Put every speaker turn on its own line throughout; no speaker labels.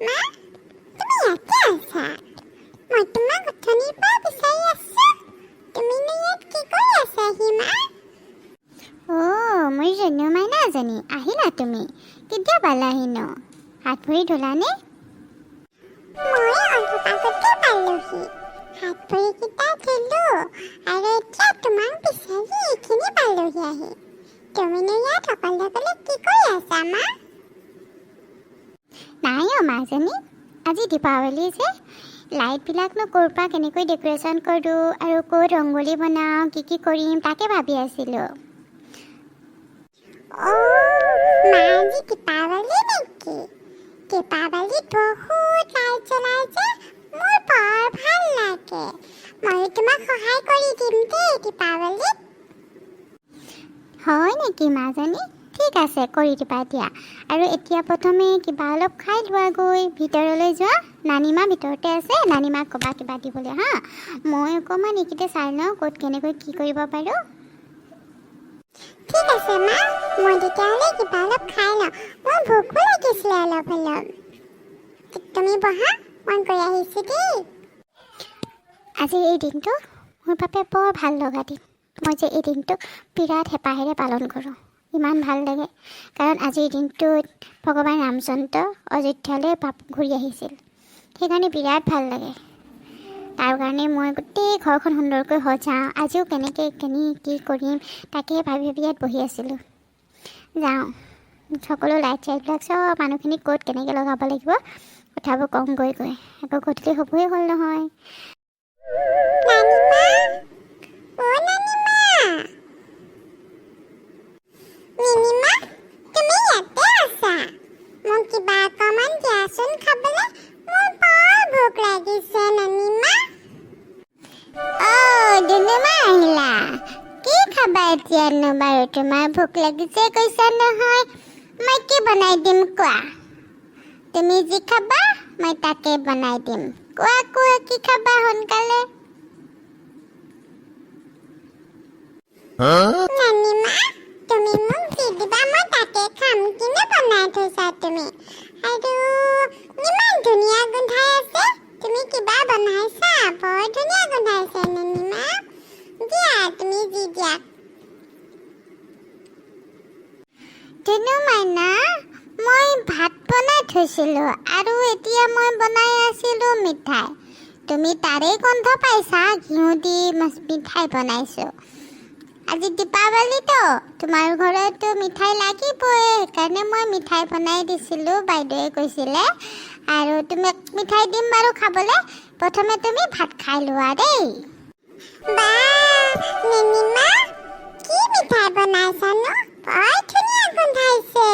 মা, তুমি ইয়াতে আছা? মই তোমাক অথনিৰ পৰা বিচাৰি আছো। তুমিনো ইয়াত কি কৰি আছাহি, মা?
অ' মোৰ জনু মাইনাজনী, আহিলা তুমি? কেতিয়া পালাহিনো? হাত ভৰি ধুলানে?
মই অলপ আগতে পালোহি। হাত ভৰিকেইটা ধুলো আৰু এতিয়া তোমাক বিচাৰি এইখিনি পালোহি আহি। তুমিনো ইয়াত অকলে অকলে কি কৰি আছা, মা?
নাই অ' মাজনী, আজি দীপাৱলী যে, লাইটবিলাকনো ক'ৰ পৰা কেনেকৈ ডেক'ৰেশ্যন কৰোঁ আৰু ক'ত ৰংগোলী বনাওঁ, কি কি কৰিম, তাকে ভাবি আছিলোঁ।
অ' মা, আজি দীপাৱলী নেকি? দীপাৱলীত বহুত লাইট জ্বলাই যে, মোৰ বৰ ভাল লাগে। ময়ো তোমাক সহায় কৰি দিম দেই দীপাৱলীত।
হয় নেকি মাজনী? ঠিক আছে, কৰি দিবা দিয়া। আৰু এতিয়া প্ৰথমে কিবা অলপ খাই লোৱাগৈ। ভিতৰলৈ যোৱা, নানিমা ভিতৰতে আছে, নানিমাক ক'বা কিবা দিবলৈ। হা, মই অকণমান এইকেইটা চাই লওঁ, ক'ত কেনেকৈ কি কৰিব পাৰোঁ।
ঠিক আছে মা, মই তেতিয়াহ'লে কিবা অলপ খাই লওঁ। মোৰ ভোকো লাগিছিলে অলপ অলপ। তুমি বহা, মই গৈ আহিছোঁ দেই।
আজিৰ এই দিনটো মোৰ বাবে বৰ ভাল লগা দিন। মই যে এই দিনটোক বিৰাট হেঁপাহেৰে পালন কৰোঁ, ইমান ভাল লাগে, কাৰণ আজিৰ দিনটোত ভগৱান ৰামচন্দ্ৰ অযোধ্যালৈ বাপ ঘূৰি আহিছিল। সেইকাৰণে বিৰাট ভাল লাগে। তাৰ কাৰণে মই গোটেই ঘৰখন সুন্দৰকৈ সজাওঁ। আজিও কেনেকৈ কেনি কি কৰিম, তাকে ভাবি ভাবি ইয়াত বহি আছিলোঁ। যাওঁ, সকলো লাইট চাইটবিলাক চব মানুহখিনিক ক'ত কেনেকৈ লগাব লাগিব কথাবোৰ কওঁ গৈ গৈ। আকৌ গধূলি হ'বই হ'ল নহয়।
নানিমা, অ' নানিমা, নিনিমা, তুমি ইয়াতে আছা? মোক কিবা অকণমান দিয়াচোন খাবলৈ। মোৰ বৰ ভোক লাগিছে, নানিমা।
অ' দুনুমা, আহিলা? কি খাবা এতিয়ানো বাৰু? তোমাৰ ভোক লাগিছে কৈছা নহয়, মই কি বনাই দিম কোৱা। তুমি যি খাবা মই তাকে বনাই দিম। কোৱা কোৱা, কি খাবা সোনকালে।
নানিমা, তুমি মোক যি দিবা মই তাকে খাম। কিনো বনাই থৈছা তুমি? আৰু ইমান ধুনীয়া গোন্ধাই আছে। তুমি কিবা বনাইছা, বৰ ধুনীয়া গোন্ধাইছে নানিমা। দিয়া, তুমি যি দিয়া।
ধুনু মাইনা, মই ভাত বনাই থৈছিলোঁ আৰু এতিয়া মই বনাই আছিলোঁ মিঠাই। তুমি তাৰেই গোন্ধ পাইছা। ঘিউ দি মিঠাই বনাইছোঁ। আজি দীপাৱলীতো, তোমাৰ ঘৰতো মিঠাই লাগিবই, সেইকাৰণে মই মিঠাই বনাই দিছিলোঁ, বাইদেৱে কৈছিলে। আৰু তোমাক মিঠাই দিম বাৰু খাবলৈ, প্ৰথমে তুমি ভাত খাই লোৱা দেই।
বা নিনিমা, কি মিঠাই বনাইছানো? বৰ ধুনীয়া গোন্ধাইছে।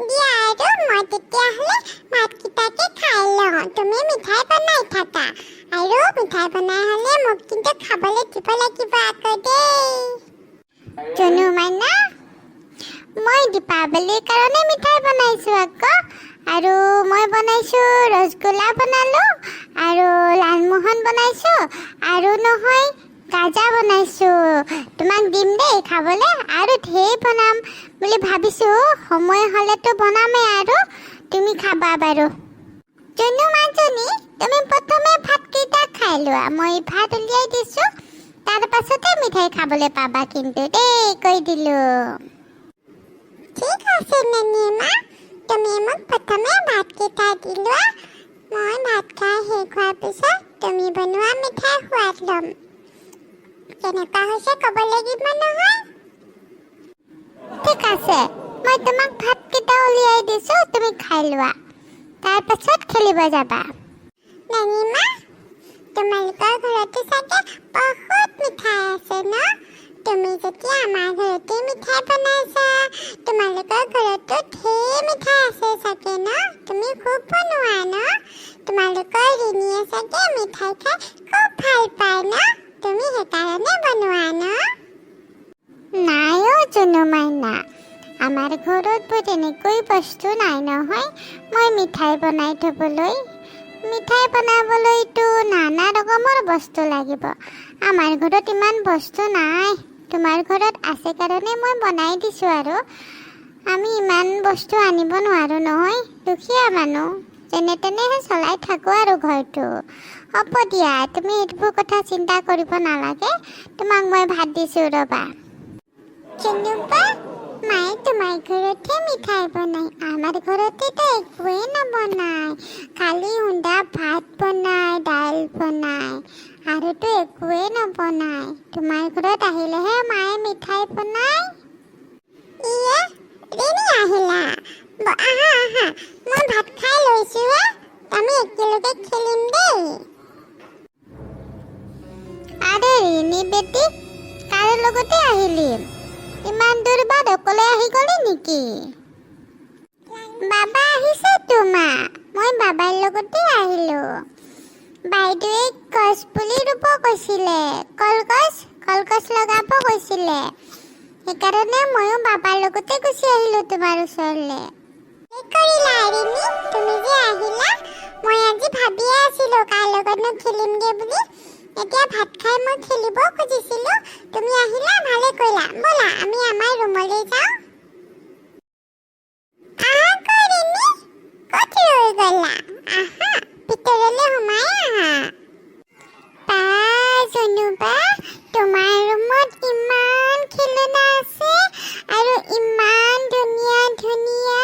দিয়া আৰু, মই তেতিয়াহ'লে ভাতকেইটাকে খাই লওঁ। তুমি মিঠাই বনাই থাকা। আৰু মিঠাই বনাই হ'লে মোক কিন্তু খাবলৈ দিব লাগিব আকৌ দেই।
জুনু মাইনা, মই দীপাৱলীৰ কাৰণে মিঠাই বনাইছোঁ আকৌ। আৰু মই বনাইছোঁ, ৰসগোল্লা বনালোঁ আৰু লালমোহন বনাইছোঁ আৰু নহয় গাজা বনাইছোঁ। তোমাক দিম দেই খাবলৈ। আৰু ঢেৰ বনাম বুলি ভাবিছোঁ, সময় হ'লেতো বনামেই আৰু তুমি খাবা বাৰু। জুনু মাজনী, তুমি প্ৰথমে ভাতকেইটা খাই লোৱা। মই ভাত উলিয়াই দিছোঁ, তাৰ পাছতে মিঠাই খাবলৈ পাবা কিন্তু দেই, কৈ দিলোঁ।
ঠিক আছে নানিমা, তুমি মোক প্ৰথমে ভাতকেইটা দি লোৱা। মই ভাত খাই শেষ হোৱাৰ পিছত তুমি বনোৱা মিঠাই সোৱাদ ল'ম। কেনেকুৱা হৈছে ক'ব লাগিব নহয়।
ঠিক আছে, মই তোমাক ভাতকেইটা উলিয়াই দিছোঁ, তুমি খাই লোৱা, তাৰপাছত খেলিব যাবা।
নানিমা, তোমালোকৰ ঘৰতো চাগে বহুত মিঠাই আছে ন? তুমি যেতিয়া আমাৰ ঘৰতে মিঠাই বনাইছা, তোমালোকৰ ঘৰতো ঢেৰ মিঠাই আছে চাগে ন? তুমি খুব বনোৱা ন? তোমালোকৰ ৰিণীয়ে চাগে মিঠাই খাই খুব ভাল পায় ন? তুমি সেইকাৰণে বনোৱা ন?
নাই অ' জুনু মাইনা, আমাৰ ঘৰত তেনেকৈ বস্তু নাই নহয় মই মিঠাই বনাই থ'বলৈ। মিঠাই বনাবলৈতো নানা ৰকমৰ বস্তু লাগিব, আমাৰ ঘৰত ইমান বস্তু নাই। তোমাৰ ঘৰত আছে কাৰণে মই বনাই দিছোঁ আৰু। আমি ইমান বস্তু আনিব নোৱাৰোঁ নহয়, দুখীয়া মানুহ, যেনে তেনেহে চলাই থাকোঁ আৰু ঘৰটো। হ'ব দিয়া, তুমি এইবোৰ কথা চিন্তা কৰিব নালাগে। তোমাক মই ভাত দিছোঁ, ৰ'বা।
জুনুবা, মায়ে তোমাৰ ঘৰতহে মিঠাই বনায়, আমাৰ ঘৰতেতো একোৱেই নবনায়। খালি সুদা ভাত বনায়, দাইল বনায়, আৰুতো একোৱেই নবনায়। তোমাৰ ঘৰত আহিলেহে মায়ে মিঠাই বনায়। ইয়ে, ৰিণি আহিলা? আহা আহা, মই ভাত খাই লৈছোহে। আমি একেলগে খেলিম দেই।
আৰে ৰিণি বেটি, কাৰ লগতে আহিলি? ইমান দূৰ বাট অকলে আহি গ'লি নেকি? বাবা আহিছে তোমাৰ, মই বাবাৰ লগতে আহিলোঁ। বাইদেৱে গছ পুলি ৰুব কৈছিলে, কলগছ, কলগছ লগাব কৈছিলে। সেইকাৰণে ময়ো বাবাৰ লগতে গুচি আহিলোঁ তোমাৰ ওচৰলৈ।
কি কৰিলা ৰিণি, তুমি যে আহিলা? মই আজি ভাবিয়ে আছিলো কাৰ লগতনো খেলিমগে বুলি। এতিয়া ভাত খাই মই খেলিব খুজিছিলো, তুমি আহিলা, ভালে কৰিলা। ব'লা, আমি আমাৰ ৰুমলৈ যাওঁ। আহা আকৌ ৰিণি, ক'ত ৰৈ গ'লা? আহা, ভিতৰলৈ সোমাই আহা। বা জনুবা, তোমাৰ ৰুমত ইমান খেলনা আছে আৰু ইমান ধুনীয়া ধুনীয়া।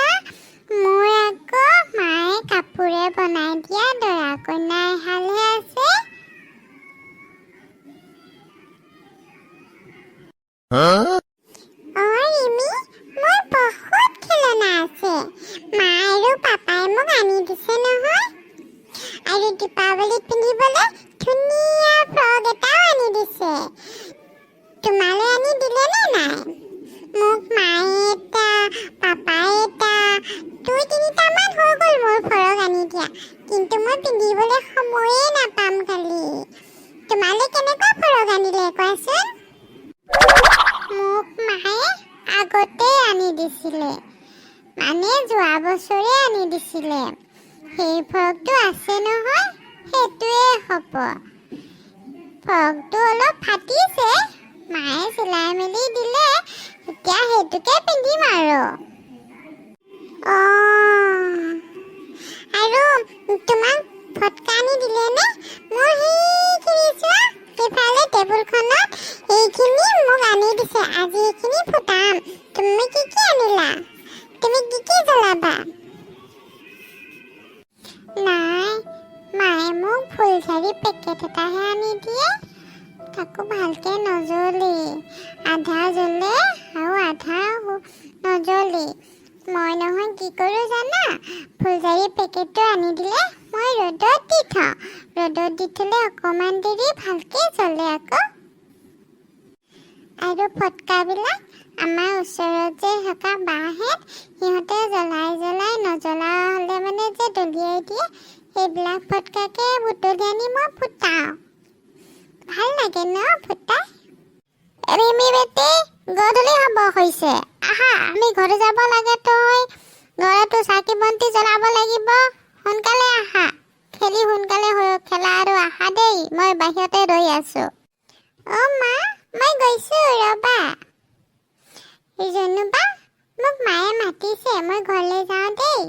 মোৰ আকৌ মায়ে কাপোৰে বনাই দিয়া দৰা কইনা এহালহে আছে। অ ৰিমি, মোৰ বহুত খেলনা আছে। মা আৰু পাপাই মোক আনি দিছে নহয়। আৰু দীপাৱলীত পিন্ধিবলৈ ধুনীয়া ফ্ৰক এটাও আনি দিছে। তোমালৈ আনি দিলে নে নাই? মোক মায়ে এটা, পাপাই এটা, দুই তিনিটামান হৈ গ'ল মোৰ ফ্ৰক আনি দিয়া। কিন্তু মই পিন্ধিবলৈ সময়ে নাপাম খালি। তোমালৈ কেনেকুৱা ফ্ৰক আনিলে কোৱাচোন?
মোক মায়ে আগতেই আনি দিছিলে, মানে যোৱা বছৰে আনি দিছিলে। সেই ফ্ৰকটো আছে নহয়, সেইটোৱে হ'ব। ফ্ৰকটো অলপ ফাটিছে, মায়ে চিলাই মেলি দিলে, এতিয়া সেইটোকে পিন্ধিম আৰু।
অ', আৰু তোমাক ফটকা আনি দিলেনে? মোৰ সেইখিনি চোৱা, সেইফালে টেবুলখনত সেইখিনি মোক আনি দিছে। আজি এইখিনি ফুটাম। তুমি কি কি আনিলা? তুমি কি কি জ্বলাবা?
নাই, মায়ে মোক ফুলঝাৰি পেকেট এটাহে আনি দিয়ে, তাকো ভালকে নজ্বলেই। আধা জ্বলে আৰু আধা নজ্বলেই। মই নহয় কি কৰোঁ জানা? ফুলঝাৰি পেকেটটো আনি দিলে মই ৰ'দত দি থওঁ। ৰ'দত দি থ'লে অকণমান দেৰি ভালকে জ্বলে আকৌ। আৰু ফটকাবিলাক আমাৰ ওচৰত যে থকা বাহঁত, সিহঁতে জ্বলাই জ্বলাই নজ্বলা হ'লে মানে যে দলিয়াই দিয়ে, সেইবিলাক ফটকাকে বুটলি আনি মই ফুটাওঁ। ভাল লাগে ন ফুটাই? ৰিমি বেটি, গধূলি হ'ব হৈছে, আহা, আমি ঘৰ যাব লাগে। তই ঘৰতো চাকি বন্তি জ্বলাব লাগিব। সোনকালে আহা, খেলি সোনকালে হৈ খেলা আৰু আহা দেই, মই বাহিৰতে ৰৈ আছো।
অ' মা, মই গৈছো ৰ'বা। জনুবা, মোক মায়ে মাতিছে, মই ঘৰলৈ যাওঁ দেই।